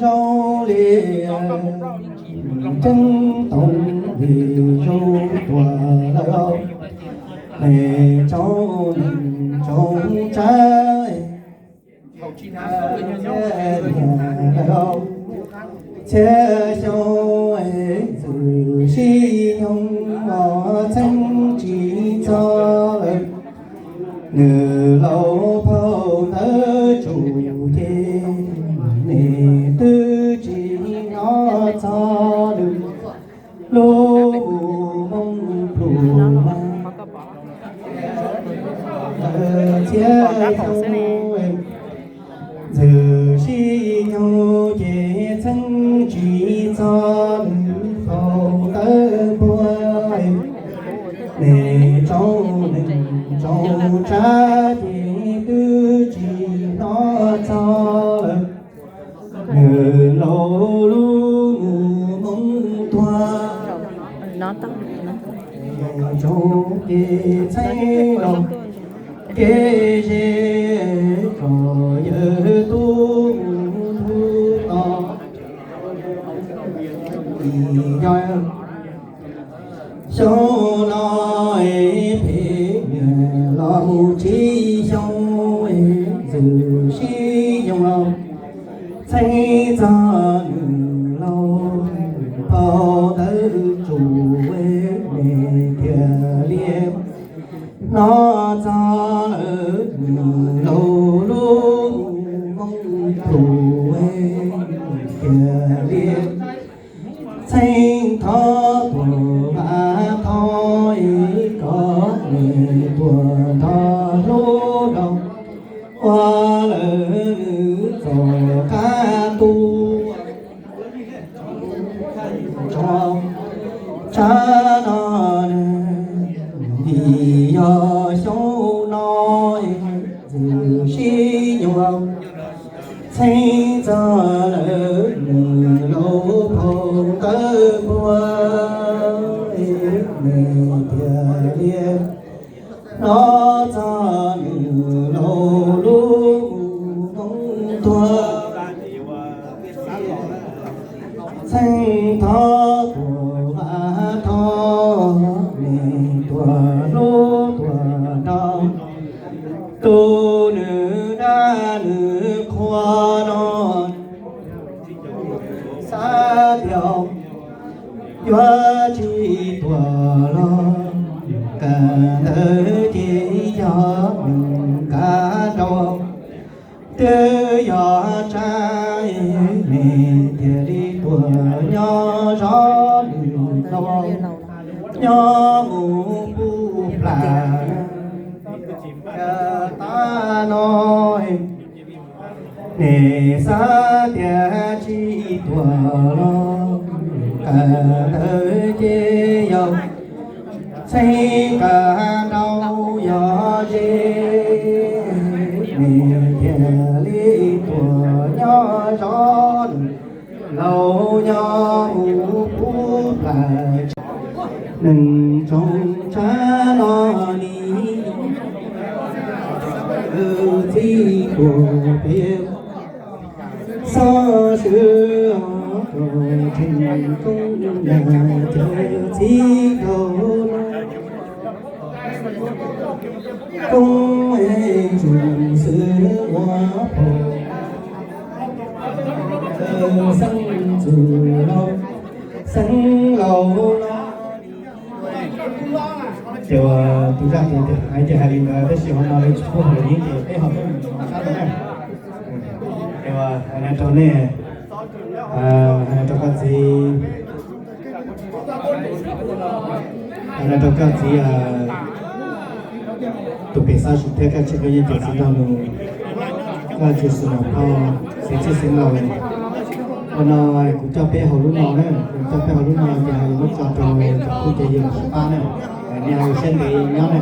Zoo li ceeb toom li zoo tuaj lawm, neb tsoom neeg tsoom tsav. Txhiab xyoo ntxwg sib nyoog los txheeb tsis txog lawm. Nws laus phau ntawv tsum ces neb twb tsis hnov txog nws lub mus moog plum. Txhiab xyoo ntxwg sib nyoog ces txheeb tsis txog nws phau ntawv puag. Neb tsoom neeg tsoom tsav ces twb tsis hnov txog lawm. Nws laus lub mus moog tuag, tsoom kev txheeb los kev ze, kom yawg tub mus ntuj tos. Yog xyoo no phem nyiam los mus tsib xyoo, ntxwg sib nyoog los txheeb txog nws laus phau ntawv tsum, neb thiaj li hnov txog lawm. Nws laus lub mus moog plum, thiaj li txheeb thov tuaj vam thov kom neb tuaj nrog hlub nrog ua lawm nws txoj qab ntuj. Tsoom tsav no, vim yog xyoo no ntxwg sib nyoog txheeb txog lawm nws laus phau ntawv puag, neb thiaj li hnov txog nws laus lub mus moog tuag. Txheeb thov tuaj vam thov, neb tuaj hlub tuaj nrog, tu nws dab nws qhua no. Xav tias yuav tsis tuaj los, kawm ntawv ces yog nws kav nrau. Twb yog tsav, neb thiaj li tuaj nyob zov nws no, nyob mus puv plam. Tav no neb xav tias tsis tuaj los, kawm ntawv ces yog txheeb kav nrau yog ze, neb thiaj li tuaj nyob zov nws laus nyob mus puv plam. Neeg tsoom tsav no li, txib tuaj pem xob swb, tseem koob yam ces txib rau koob, tsuas xwb ua phaum xeeb ntxwv laus, xeeb laus no. Ces tus zaj tias hais ces hais li ntawd tab sis hauv no lawv tsis pub hais lus Yeeb ces peb ho sab ntawd na. Ces hais no rau nej, hais no rau koj txiv, hais no rau koj txiv tus pem xab su thiab koj tsis koj yeej cov txiv nraug nus, koj tsis xus mam phau xeeb txwj xeeb laus. Ua no kuv coj peb hauv lub no na, kuv coj peb hauv lub no ces hais lus muab tso rau cov phooj cov ywg sib pab na, nej hais lus siab ntev nyob na.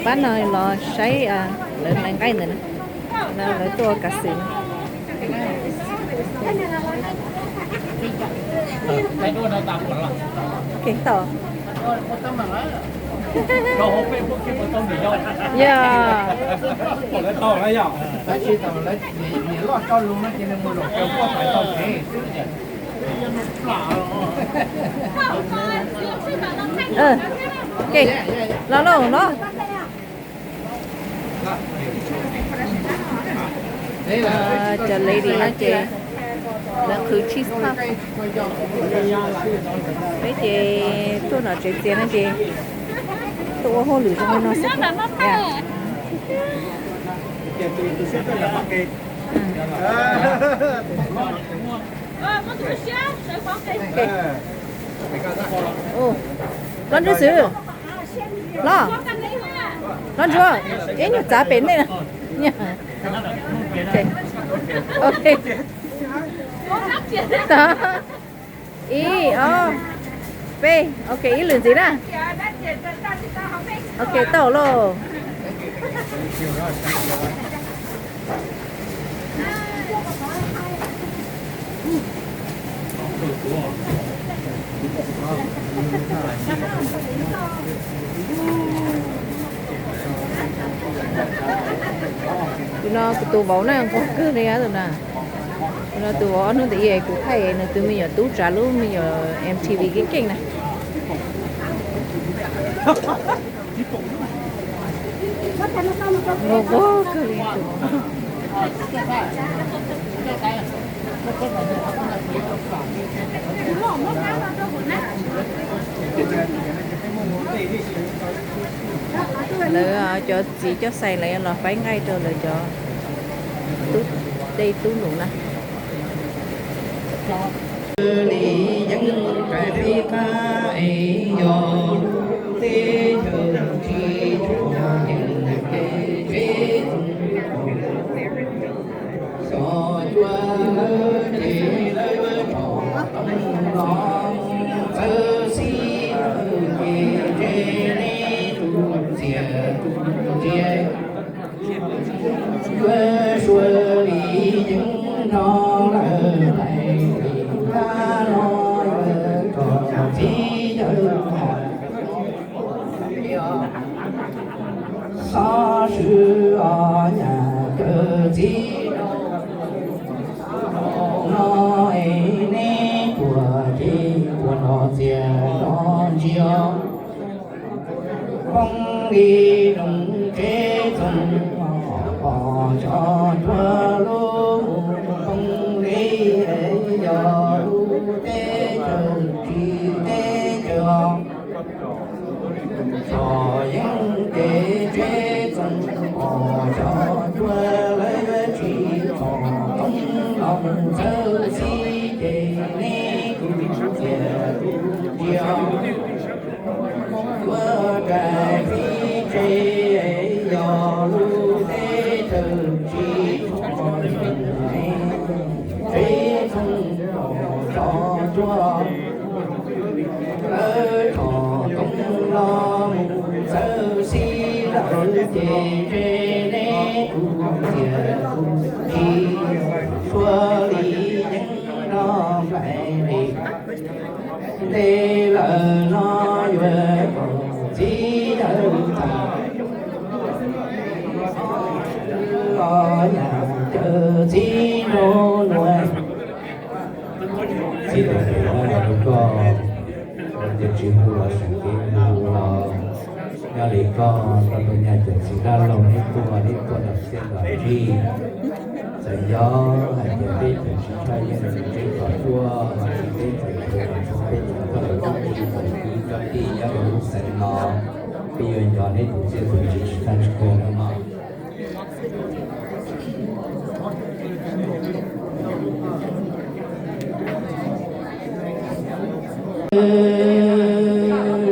Pab no los saib lawv hlais nqaij ntawm no, lawv tuaj kav xwm no. Kev tau. Yog. Los lauj no. Cov lady no ces Lawv qhwv cheese puff. Peb ces tuaj nram tsev txias no ces tuaj ua hauj lwm zoo li no xwb. Hlob Ntsuag Xwm, hlob, hlob Ntsuag, ib nyuag txav pem nej. Ib, ob, peb, ok, ib lwm ntxiv na. Ok, tau lauj. Tus no tus vauv na, nquag kawg li tus na. Tus no tus vauv ob hnub ntawd kuv thaij nws tus me nyuam tub tsav lub me nyuam M T V keej keej na. Nquag nquag kawg li. Lawv cov txiv coj xais lawv los faib nqaij rau lawv cov tub, tej tub nus na. Yuav sua li yeej no lawm tais li tab no yuav kom txiv yawg tas. Xov swb os nyab cawm txiv no es neb tuaj ces tuaj nrog txias nrog ntsia. Poob li lub tsev txoos, pom cov cuag lub poob li yog lub teb chaws tsis teb chaws os. Txom yeej kev tsev txoos, pom cov cuag lawv tsis txom tooj los mus txawb xib ces neb kuj txias kuj ntsia. Yuav rais txiv tsev yog lub teb chaws tsis txom, tsev txoos pom cov cuag lawv txom tooj los mus txawb xib lawm ces ntshe neb kuj txias kuj ntsia. Sua li yeej no nplaim li ntej lawm no yuav kom txiv yawg tas. Los nyab cawm txiv nraug nua. Txiv tuam pem no yog tus koj, ces tsis hu los seem kev hu los nyob li koj, koj tus nyab cawm txiv dab laug neb tuaj, neb tuaj nram txiaj nram ntsig. Txawm yog hais tias peb cawm tsis tshaj yeej tsev kom tuaj, ho tsis peb cawm tsis tshaj peb cawm koj lawv tub tsis txawm kwv cov tij nyob rau lub xeev no, peb yuav nco neb tus txiaj tus ntsig tsis tag tsis kawg no mog.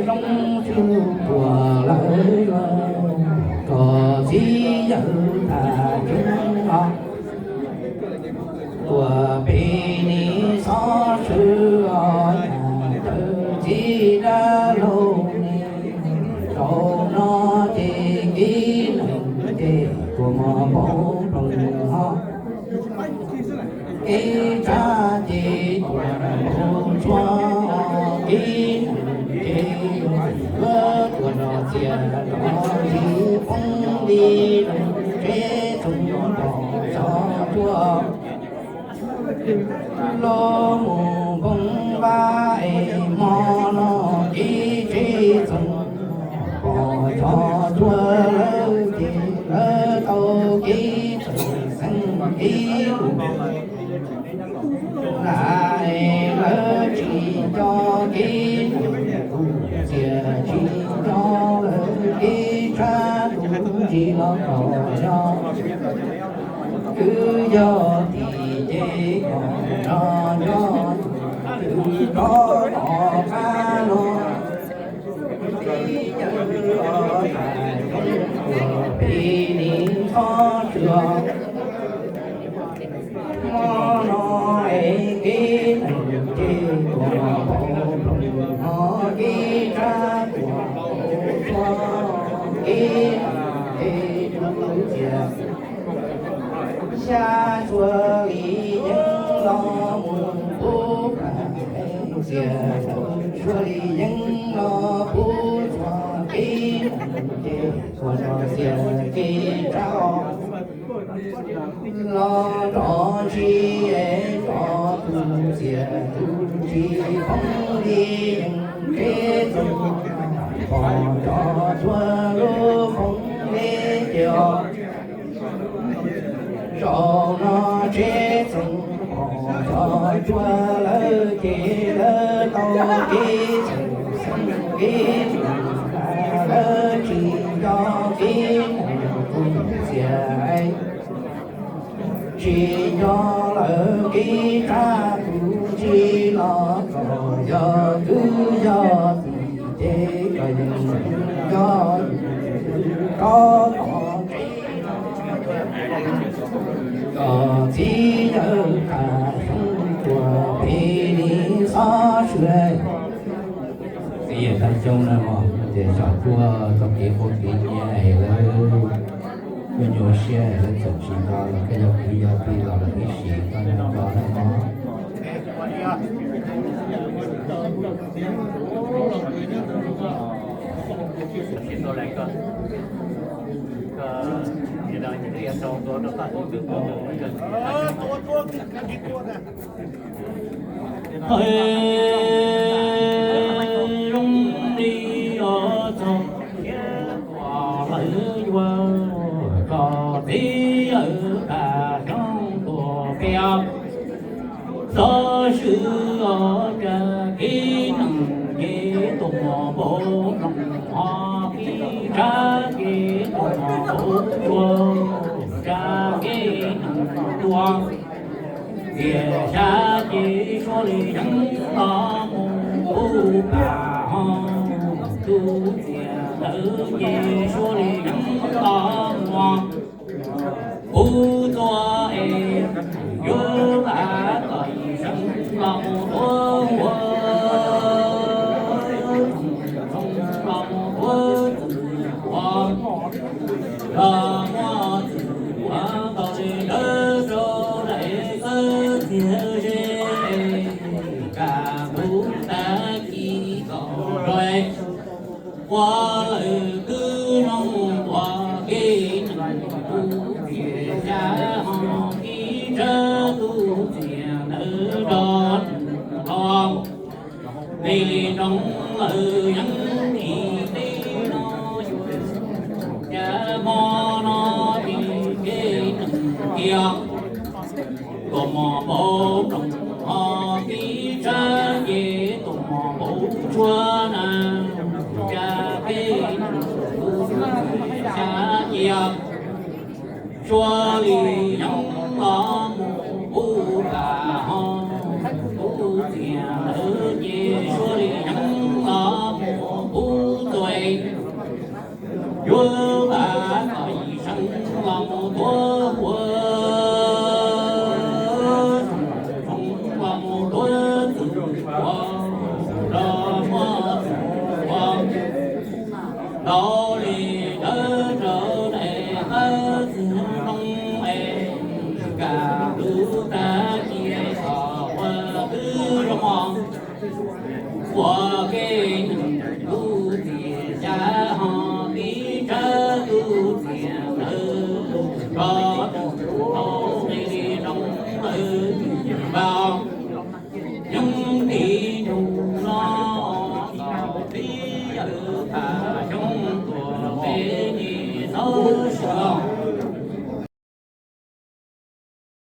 Zoo tsuj tuaj lawm, kom txiv yawg tas tseeb os. Tuam pem ni xov swb os nyab cawm txiv dab laug ni. Zaum no ces kev neeg ces tuaj mos npau ploog ho, kev tsab ces tuaj npau tshuaj, kev neeg ces yuav tuaj nrog txias nrog ntsia, poob li lub tsev txoos pom cov cuag los mus npoo vaj es hmo no kev tsev txoos pom cov cuag lawm ces lawv tau kev txawm xeeb kev lus. Lawv tsis nco kev neeg tus txias, tsis nco lawv kev tshab tus ntsis los kom yog kwv yog tij ces kom nrog nco tus rov tom qab los. Txiv yawg os, peb nim txhob swm os. Hmo no es kev neeg ces tuaj npaum npaum, hmo kev tshab tuaj npaum tshua, kev neeg ces tus txias xya sua li yeeb los mus pub pam, txias sua li yeeb los pub txhua kev neeg ces tuaj nrog txias kev tshab los rov ntsis es rov tus txias tus ntsis poob li yeeb tsheb txoos, pom rov tuaj lub poob li ces os. Zaum no tsheb txoos pom rov tuaj lawm ces lawv tau kev txoos xeeb kev txoos, lawv tsis nco kev neeg tus txias, tsis nco lawv kev tshab tus ntsis los kom yog kwv yog tij ces kom yeej nco rov tom tsev kom txiv yawg Paj Xyooj tuaj peb nim txhob swm. Txiv yawg Paj Xyooj na mog, ces xyov tuaj tau kev ua kev nyiam es lawv nyuaj nyuaj siab es lawv txawm tsis nco los koj yog kwv yog tij los lawv ib sim koj nco nco na mog. Hais zoo li os txog thiab tus lawv yuav tso txiv yawg Paj Xyooj tuaj pem. Xov swb os, tsa kev neeg ces tuaj muaj npaum nroog, ho kev tshab ces tuaj muaj npaum tshua, tsa kev neeg tuaj. Tiam xya ces sua li yeeb los mus pub pam, ho tus txias ntawd ces sua li yeeb los mus pub txua es yuav lam kom ib seev los mus tuav ua, los mus tuav txwm ua, los muaj txwm ua tau li ntawd rau daim kawv txiag ze, kam mus tag kis kom rau ua lawm kwv zoo ua kev neeg tus txias xya, ho kev tshab tus txias ntawd rov los. Li li nroo lawm yeej tim teb no, cas hmo no ces kev neeg tiag tuaj muaj npaum nroog, ho kev tshab ces tuaj muaj npaum tshua na, cas kev neeg tus txias xya cia. Sua li yeeb los mus pub pam, ho tus txias ntawd ces sua li yeeb los mus pub txua, yuav lam kom ib seev los mus tuav ua, los mus tuav txwm ua, los muaj txwm ua. Ntau li ntawd rau daim qawv txiag nroo es, kam mus tag kis kom ua twb zoo mog. Ua kev neeg tus